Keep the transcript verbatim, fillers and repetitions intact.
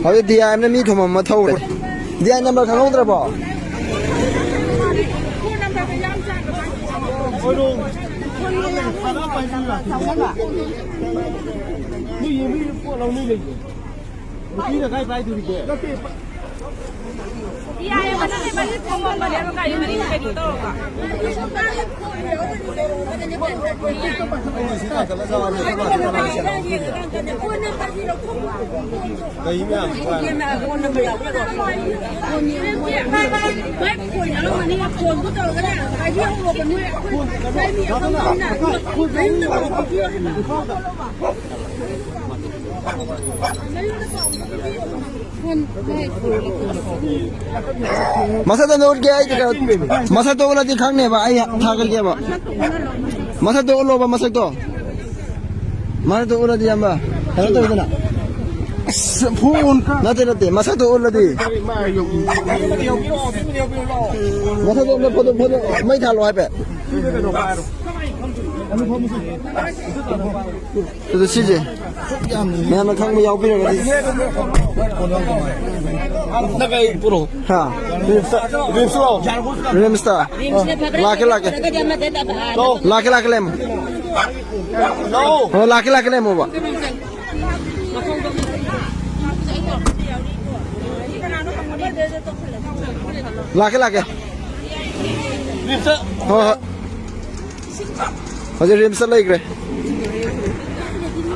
ꯍꯧꯖꯤꯛ D I ꯑꯦꯝꯅ ꯃꯤ ꯊꯣꯝꯕ ꯑꯃ ꯊꯧꯔꯦ꯫ D I number ꯈꯪꯍꯧꯗ꯭ꯔꯕꯣ? ꯅꯨꯄꯤꯅ ꯀꯥꯏ ꯄꯥꯏꯗꯣꯔꯤꯒꯦ? ꯌꯥꯏꯌꯦ, ꯃꯊꯛꯇ ꯃꯔꯤ ꯊꯣꯡꯕ ꯑꯃꯅꯦ, ꯑꯗꯣ ꯒꯥꯔꯤ ꯃꯔꯤ ꯀꯩꯅꯣ ꯇꯧꯔꯒ꯫ ꯃꯁꯛꯇꯣ ꯑꯝꯇ ꯎꯠꯀꯦ, ꯑꯩ ꯀꯩꯅꯣ, ꯃꯁꯛꯇꯣ ꯎꯠꯂꯗꯤ ꯈꯪꯅꯦꯕ, ꯑꯩ ꯊꯥꯒꯠꯀꯦꯕ꯫ ꯃꯁꯛꯇꯣ ꯎꯠꯂꯣꯕ, ꯃꯁꯛꯇꯣ꯫ ꯃꯁꯛꯇꯣ ꯎꯠꯂꯗꯤ, ꯏꯌꯥꯝꯕ, ꯀꯩꯅꯣ ꯇꯧꯋꯤꯗꯅ꯫ ꯑꯁ, ꯐꯣꯟ ꯀ- ꯅꯠꯇꯦ, ꯅꯠꯇꯦ, ꯃꯁꯛꯇꯣ ꯎꯠꯂꯗꯤ꯫ ꯃꯁꯛꯇꯣ ꯑꯝꯇ ꯐꯣꯇꯣ, ꯐꯣꯇꯣ, ꯃꯩ ꯊꯥꯜꯂꯣ ꯍꯥꯏꯐꯦꯠ꯫ ꯑꯗꯨ ꯁꯤꯁꯦ ꯃꯌꯥꯝꯅ ꯈꯪꯕ ꯌꯥꯎꯕꯤꯔꯒꯗꯤ꯫ ꯅꯪ ꯀꯩ ꯄꯨꯔꯛꯑꯣ? ꯍꯥ? ꯔꯤꯝꯁꯇ, ꯔꯤꯝꯁꯂꯣ? ꯔꯤꯝꯁꯇ? ꯂꯥꯛꯀꯦ, ꯂꯥꯛꯀꯦ꯫ ꯂꯥꯛꯀꯦ, ꯂꯥꯛꯀꯦ, ꯂꯩꯔꯝꯃꯣ꯫ ꯍꯣ, ꯂꯥꯛꯀꯦ, ꯂꯥꯛꯀꯦ, ꯂꯩꯔꯝꯃꯣꯕ꯫ ꯂꯥꯛꯀꯦ, ꯂꯥꯛꯀꯦ꯫ ꯍꯣꯏ, ꯍꯣꯏ꯫ ꯍꯧꯖꯤꯛ ꯔꯤꯝꯁꯇ ꯂꯩꯈ꯭ꯔꯦ꯫